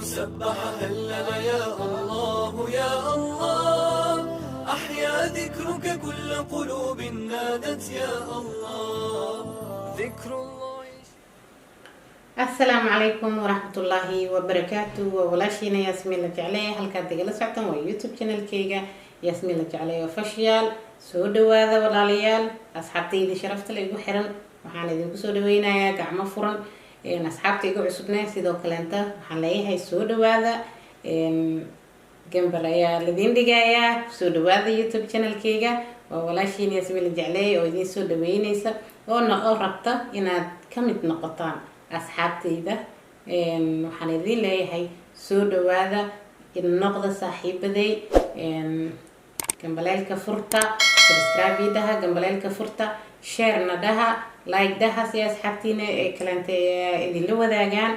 سبح هلل يا الله يا الله، أحيا ذكرك كل قلوب نادت يا الله، ذكر الله. Asalaamu calaykum waraxmatullaahi wabarakaatu. Waa walaashiina Yaasmiin la Jecley. Halkaad igala socotaan waa YouTube channelkayga, Yaasmiin la Jecley Official. Soo dhawaada walaalayaal, asxaabtayda sharafta la igu xiran, waxaan idinku soo dhaweynayaa gacmo furan. Asxaabta igu cusubne sidoo kaleenta waxaan leeyahay soo dhawaada, gambal ayaa ladiin dhigayaa. Soo dhawaada YouTube channelkayga. Waa walaashiina Yaasmiin la Jecley oo idiin soo dhaweyneysa oona oo rabta inaad ka mid noqotaan asxaabtayda. Waxaan idiin leeyahay soo dhawaada, noqda saaxiibaday, gambaleelka furta, subscribe dhaha, gambaleelka furta, sharena dhaha, like dhaha, si asxaabtiina ee kaleenta idinla wadaagaan.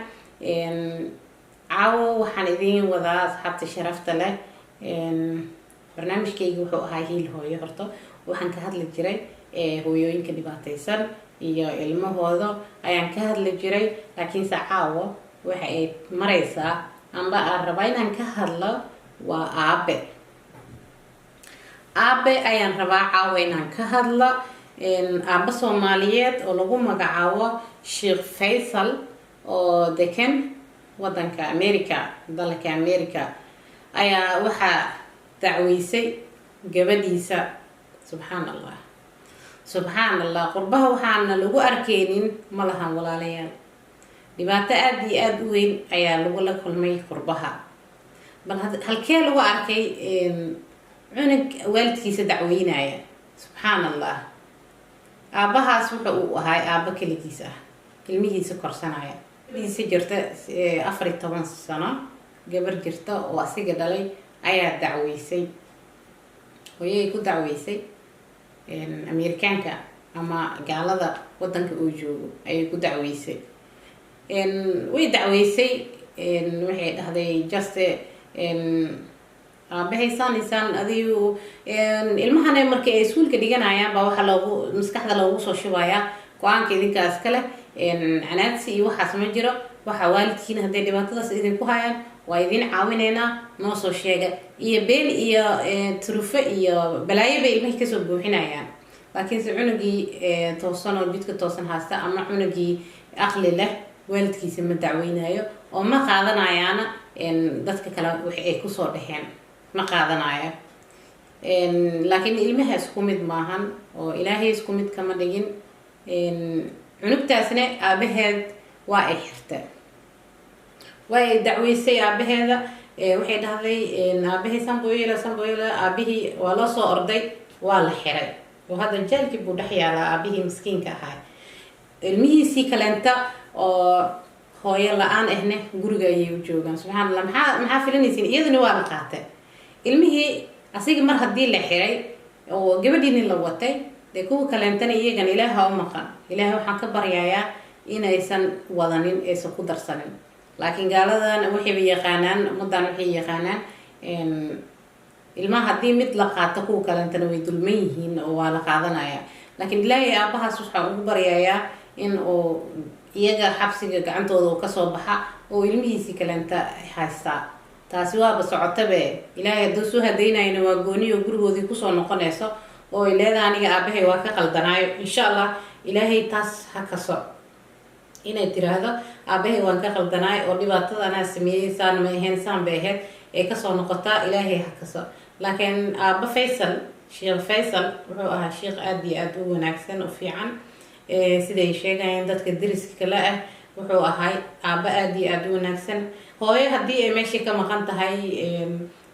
Caawo waxaan idiin wadaa, asxaabta sharafta leh, barnaamijkayga wuxuu ahaa Hiil Hooyo. Horta waxaan ka hadli jiray hooyooyinka dhibaataysan iyo ilmahooda ayaan ka hadli jiray, laakiinse caawo waxa ay mareysaa amba aan rabaa inaan ka hadlo waa aabe. Aabe ayaan rabaa caawo inaan ka hadlo, aabe Soomaaliyeed oo lagu magacaabo Sheekh Faysal oo degan wadanka America, dalka America, ayaa waxaa dacweysay gabadhiisa. Subxaan Allah, subxaan Allah. Qurbaha waxaana lagu arkeynin ma lahan, walaalayaal. Dhibaato aada iyo aada u weyn ayaa lagula kulmay qurbaha. Bal halkee lagu arkay cunug waalidkiisa dacweynaya? Subxaan Allah. Aabbahaas wuxa uu ahaay aabbo keligiis ah, ilmihiisa korsanaya. Gabadhiisa jirta 14 sano, gabar jirta oo asiga dhalay ayaa dacweysay, hooyay ku dacweysay Amerikaanka ama gaalada wadanka uu joogo ayay ku dacweysay. Way dacweysay, waxay dhahday just aabahay saan isaan adigu. Ilmahana markii ay iskuulka dhiganayaan baa waxaa loogu maskaxda loogu soo shubayaa go-aanka idinkaas kale, canaadsi iyo waxaas ma jiro. Waxaa waalidkiina hadday dhibaatadaas idinku hayaan, waa idin caawineynaa, noo soo sheega, iyo been iyo turufo iyo balaayo bay ilmihii kasoo buuxinayaan. Laakiinse cunugii toosan oo jidka toosan haysta ama cunugii aqli leh waalidkiisa ma dacweynayo oo ma qaadanayaana dadka kale wax ay kusoo dheheen ma qaadanayo. Laakiin ilmaha isku mid maahan oo Ilaahay isku mid kama dhigin. Cunugtaasna aabaheed waa ay xirta, waa ay dacweysay aabaheeda. Waxay dhahday aabahay sanboyela sanboyela. Aabihii waa loo soo orday, waa la xiray oo hadda jeelkii buu dhex yaalaa aabihii miskiinka ahaa. Ilmihiisii kaleenta oo hooyo la-aan ahne guriga ayay u joogaan. Subxaan Allah. Maxaa filanaysiin? Iyaduna waa la qaatay ilmihii. Asiga mar haddii la xiray oo gabadhiini la watay, dee kuwa kaleentana iyagana Ilaaha u maqan. Ilaahay waxaan ka baryayaa inaysan wadanin, aysan ku darsanin. Laakiin gaaladan waxayba yaqaanaan, ummadan waxay yaqaanaan, ilmaha haddii mid la qaato kuwa kaleentana way dulman yihiin oo waa la qaadanaya. Laakiin Ilaahay aabahaas waxaan ugu baryayaa in uu iyaga xabsiga gacantooda uu kasoo baxa oo ilmihiisii kaleenta haystaa. Taasi waaba socotabe. Ilaahay hadduu soo hadaynayna waa gooni oo gurigoodii kusoo noqonayso oo ay leedahay aniga aabahay waa ka qaldanaayo. Insha Allah Ilaahay taas ha kaso, inay tiraahdo aabahay waan ka qaldanaay oo dhibaatada anaa sameeyey, saan ma ahayn, saan bay ahayd, ee kasoo noqotaa. Ilaahay ha kaso. Laakiin aaba Faysal, Sheekh Faysal, wuxuu ahaa sheekh aada iyo aada u wanaagsan, u fiican, siday sheegayeen dadka deriska kale ah. Wuxuu ahay aaba aada iyo aada u wanaagsan. Hooyo haddii ay meeshii ka maqan tahay,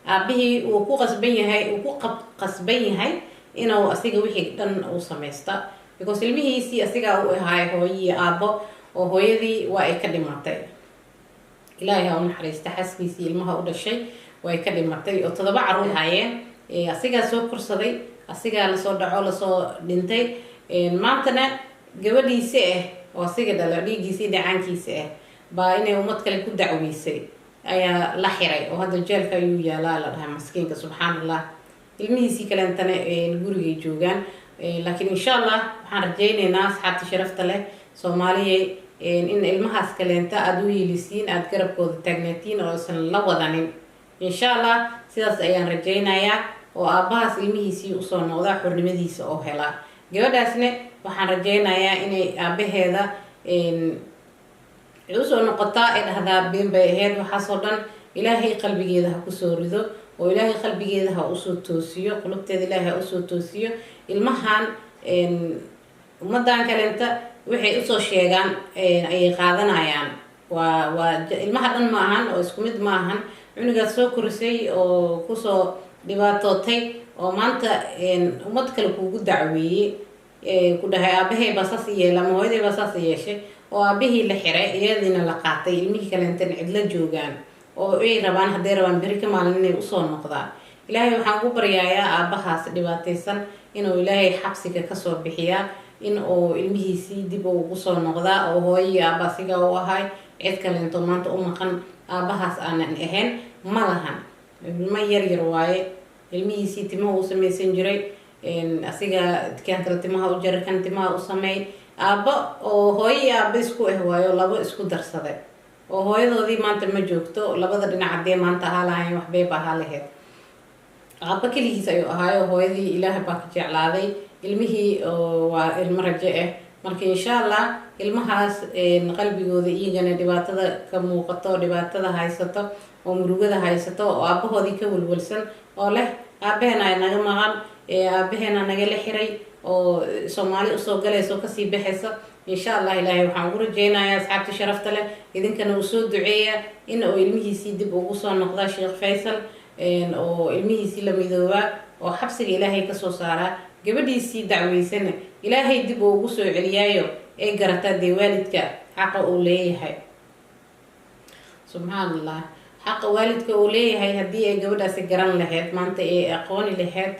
aabihii uu ku qasban yahay, uu ku qasban yahay inuu asiga wixii dhan uu samaysta, because ilmihiisii asigaa u ahaay hooyo iyo aabo, oo hooyadii waa ay ka dhimatay. Ilaahay ha u naxariista. Xaaskiisii ilmaha u dhashay way ka dhimatay oo 7 caruur haayeen. Asigaa soo korsaday, asigaa lasoo dhaco, lasoo dhintay. Maantana gabadhiisi ah oo asiga dhalo, dhiiggiisii dhacaankiisa ah, baa inay ummad kale ku dacweysay ayaa la xiray oo hadda jeelka ayuu yaalaa la dhahay maskiinka. Subxaan Allah. Ilmihiisii kaleentana gurigay joogaan. Laakiin insha Allah waxaan rajayneynaa, asxaabta sharafta leh, Soomaaliya. In ilmahaas kaleenta aada u hiilisiin, aada garabkooda taagnaatiin oo aysan la wadanin. Insha Allah sidaas ayaan rajaynayaa, oo aabbahaas ilmihiisii usoo noqdaa, xornimadiisa oo helaa. Gabadhaasne waxaan rajaynayaa inay aabaheeda usoo noqotaa, ay dhahdaa been bay ahayd waxaasoo dhan. Ilaahay qalbigeeda ha kusoo rido oo Ilaahay qalbigeeda ha usoo toosiyo, qulubteeda Ilaahay ha usoo toosiyo. Ilmahan ummadan kaleenta waxay usoo sheegaan ayay qaadanayaan. Waa ilmaha dhan ma ahan oo isku mid ma ahan. Cunugaad soo korisay oo kusoo dhibaatootay oo maanta ummad kale kuugu dacweeyey, ku dhahay aabahey baa saas yeela ama hooyaday baa saas yeeshay, oo aabahii la xiray, iyadiina la qaatay, ilmihii kaleentan cidla joogaan oo ay rabaan, hadday rabaan beri ka maalin inay usoo noqdaan. Ilaahay waxaan ugu baryayaa aabbahaas dhibaataysan inuu Ilaahay xabsiga kasoo bixiyaa, in uu ilmihiisii dib ugu soo noqdaa, oo hooyo iyo aabba asiga u ahay. Cid kaleento maanta u maqan aabbahaas aanan ahayn ma lahan. Ilmo yar yar waaye. Ilmihiisii timaha u samaysan jiray asiga, kan kale timaha u jaray, kan timaha u sameey. Aabba oo hooyo iyo aabba isku ah waayo, labo isku darsaday oo hooyadoodii maanta ma joogto. Labada dhinac haddee maanta ahaa lahayn, waxbayba ahaa lahayd. Aabba keligiis ayuu ahaayo, hooyadii Ilaah baa ka jeclaaday. Ilmihii waa ilmo rajo ah. Marka insha Allah ilmahaas qalbigooda iyagana dhibaatada ka muuqato, dhibaatada haysato oo murugada haysato oo aabbahoodii ka walwalsan oo leh aabaheena naga maqan, aabaheena nagala xiray, oo Soomaali usoo galaysa oo kasii baxaysa, insha Allah Ilaahay waxaan ugu rajeynayaa, asxaabta sharafta leh, idinkana uu soo duceeya in uu ilmihiisii dib ugu soo noqda Sheekh Faysal, oo ilmihiisii la midoobaa, oo xabsiga Ilaahay kasoo saaraa. Gabadhiisii dacweysana Ilaahay dib uu ugu soo celiyaayo, ee garataa dee waalidka xaqa uu leeyahay. Subxaan Allah, xaqa waalidka uu leeyahay haddii ay gabadhaasi garan lahayd maanta, ay aqooni lahayd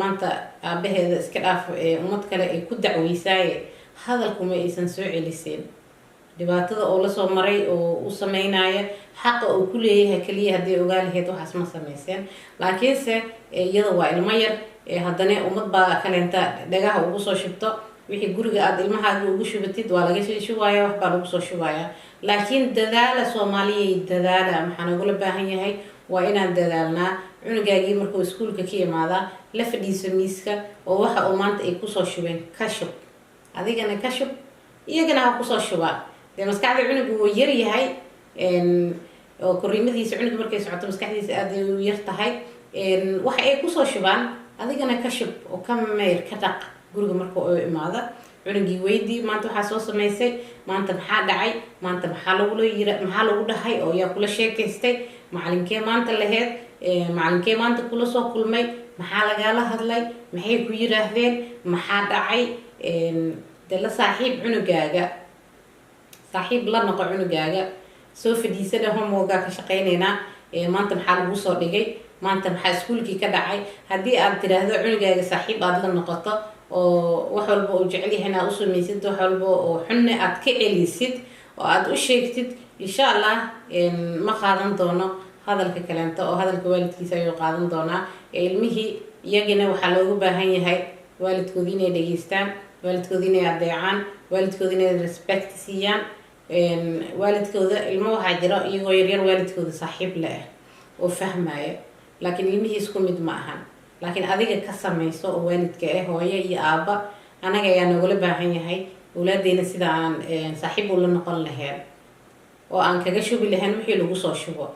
maanta, aabaheeda iska dhaaf, ummad kale ay ku dacweysaaye, hadalkuma aysan soo celiseen. Dhibaatada oo lasoo maray oo u sameynaya, xaqa uu ku leeyahay kaliya haddii ogaa lahayd, waxaas ma sameyseen. Laakiinse iyada waa ilmo yar, haddana ummad baa kaleenta dhagaha ugu soo shubto. Wixii guriga aada ilmahaaga ugu shubatid waa laga shubaya, wax baa lagu soo shubaya. Laakiin dadaala, Soomaaliyay, dadaala. Maxaa nagula baahan yahay? Waa inaan dadaalnaa. Cunugaagii markuu iskuulka ka imaadaa, la fadhiiso miiska oo waxa uu maanta ay kusoo shubeen ka shub, adigana ka shub, iyagana ha kusoo shubaan. Dee maskaxda cunugu wuu yar yahay oo koriimadiisa cunuga markay socoto maskaxdiisa aada ay u yar tahay. Waxa ay kusoo shubaan adigana ka shub oo ka meyr, ka dhaq guriga. Marka uu imaado cunugii, weydii: maanta waxaa soo samaysay, maanta maxaa dhacay, maanta maxaa lagula yira, maxaa lagu dhahay, oo yaa kula sheekaystay, macalinkee maanta laheyd, macalinkee maanta kula soo kulmay, maxaa lagaala hadlay, maxay ku yiraahdeen, maxaa dhacay? Dee la saaxiib cunugaaga, saaxiib la noqo cunugaaga. Soo fadhiisada, homeworkaa ka shaqeyneynaa, maanta maxaa lagu soo dhigay, maanta maxaa iskuulkii ka dhacay. Haddii aad tiraahdo cunugaaga saaxiib aada la noqoto oo wax walba uu jecel yahay aad u samaysid, wax walba oo xunne aad ka celisid oo aada u sheegtid, insha Allah ma qaadan doono hadalka kaleento, oo hadalka waalidkiisa ayuu qaadan doonaa. Ilmihii iyagina waxaa loogu baahan yahay waalidkoodi inay dhegeystaan, waalidkoodi inay adeecaan, waalidkoodi inay respect siiyaan waalidkooda. Ilmo waxaa jira iyagoo yaryar waalidkooda saaxiib le ah oo fahmaya, laakiin ilmihii isku mid ma ahan. Laakiin adiga ka samayso oo waalidka ah, hooyo iyo aabba, anaga ayaa noogala baahan yahay awlaadeyna sida aan saaxiib ula noqon lahayn oo aan kaga shubi lahayn wixii lagu soo shubo.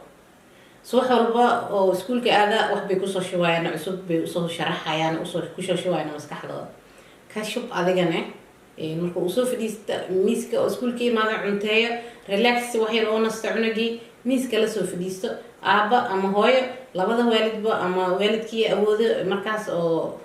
Subax walba oo iskuulka aada, wax bay kusoo shubayaan cusub, bay usoo sharaxayaan, usoo kusoo shubayaan maskaxdooda. Ka shub adigane. Marka uu soo fadhiista miiska oo iskuulka imaado, cunteeyo, relax, wax yar oo nasta cunugii, miiska la soo fadhiisto aabba ama hooyo, labada waalidba ama waalidkii awoodo markaas oo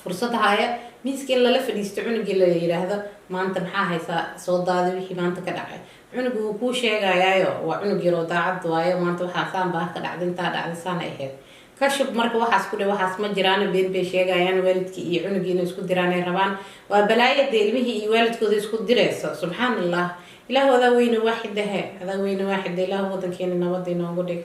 fursad haya, miiska in lala fadhiisto cunugii, la yiraahdo: maanta maxaa haysaa? Soo daadi wixii maanta ka dhacay. Cunugu wuu kuu sheegayaayo, waa cunug yaroo daacad waayo. Maanta waxaa saan baa ka dhacday, intaa dhacday, saana ahayd, ka shub. Marka waxaas ku dhe, waxaas ma jiraan, been bay sheegayaan. Waalidkii iyo cunugii inay isku diraan ay rabaan. Waa balaayada ilmihii iyo waalidkooda isku diraysa. Subxaan Allah, Ilaahu adaa weyne waaxidahe, adaa weyne waaxida. Ilaahu wadankeena nabada inoogu dhig.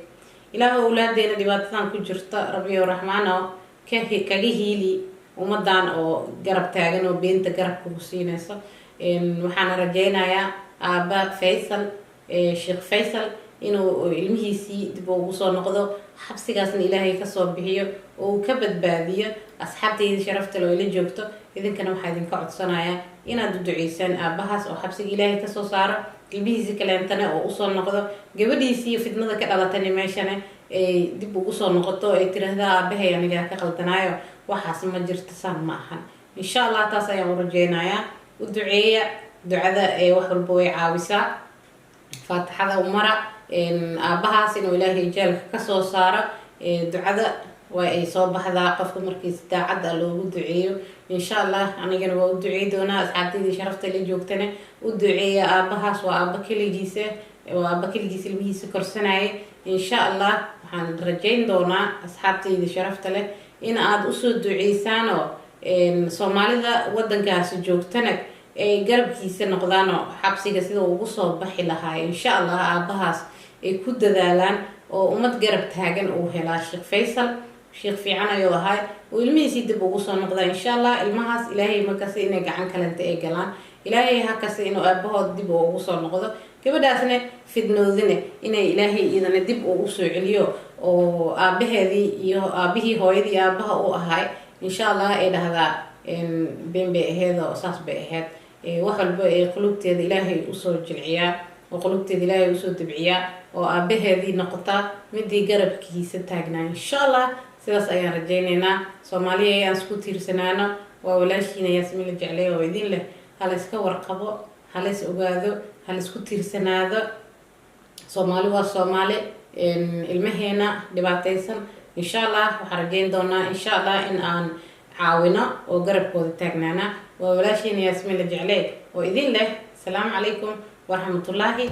Ilaahu awlaadeena dhibaatadan ku jirta, Rabbiyo Raxmaano, ka kaga hiili ummadan oo garab taagan oo beenta garab kugu siinayso. Waxaana rajeynayaa aaba Faysal, Sheekh Faysal, inuu ilmihiisii dib ugu soo noqdo, xabsigaasna Ilaahay kasoo bixiyo oo uu ka badbaadiyo. Asxaabtayda sharafta leh oo ila joogto, idinkana waxaa idinka codsanayaa inaad u duceysaan aabahaas oo xabsiga Ilaahay kasoo saaro, ilmihiisi kaleentana oo usoo noqdo, gabadhiisii fidnada ka dhalatana meeshana ay dib ugu soo noqoto, ay tiraahdaa aabahay anigaa ka qaldanaayo, waxaas ma jirto, saan ma ahan. Insha Allah taas ayaan u rajeynayaa. U duceeya, ducada ee wax walba way caawisaa. Faatixada umara aabahaas inuu Ilaahay jeelka kasoo saaro. Ducada waa ay soo baxdaa qofka markiisa daacadda loogu duceeyo. Insha Allah anigana waa u duceey doonaa. Asxaabtaydii sharafta la joogtana u duceeya aabahaas. Waa aaba keligiisa, waa aaba keligiisa ilmihiisa korsanayay. Insha Allah waxaan rajayn doonaa, asxaabtayda sharafta leh, in aada usoo duceysaanoo Soomaalida wadankaasi joogtana ay garabkiisa noqdaanoo xabsiga sida ugu soo baxi lahaa insha Allah aabahaas ay ku dadaalaan oo ummad garab taagan uu helaa. Sheekh Faysal sheekh fiican ayuu ahay oo ilmihiisii dib ugu soo noqdaa insha Allah. Ilmahaas Ilaahay ma kasi inay gacan kalenta ay galaan, Ilaahay ha kasi inuu aabahood dib ugu soo noqdo, gabadhaasna fidnoodine inay Ilaahay iyadana dib ugu soo celiyo oo aabaheedii iyo aabihii hooyadii aabaha u ahay insha Allah ay dhahdaa been bay ahayd oo saas bay ahayd. Wax walba ee qulubteeda Ilaahay usoo jilciyaa oo qulubteeda Ilaahay usoo dibciyaa oo aabaheedii noqotaa midii garabkiisa taagnaa. Insha Allah sidaas ayaan rajaynaynaa. Soomaaliya ayaan isku tiirsanaano. Waa walaashiina Yaasmiin la jeclay oo idin leh hala iska warqabo, hala is ogaado, hala isku tiirsanaado. Soomaali waa Soomaali. Ilmaheena dhibaataysan insha Allah waxaan rajayn doonaa insha Allah in aan caawino oo garabkooda taagnaana. Waa walaashiina Yaasmiin la jeclay oo idin leh asalaamu calaykum waraxmatullaahi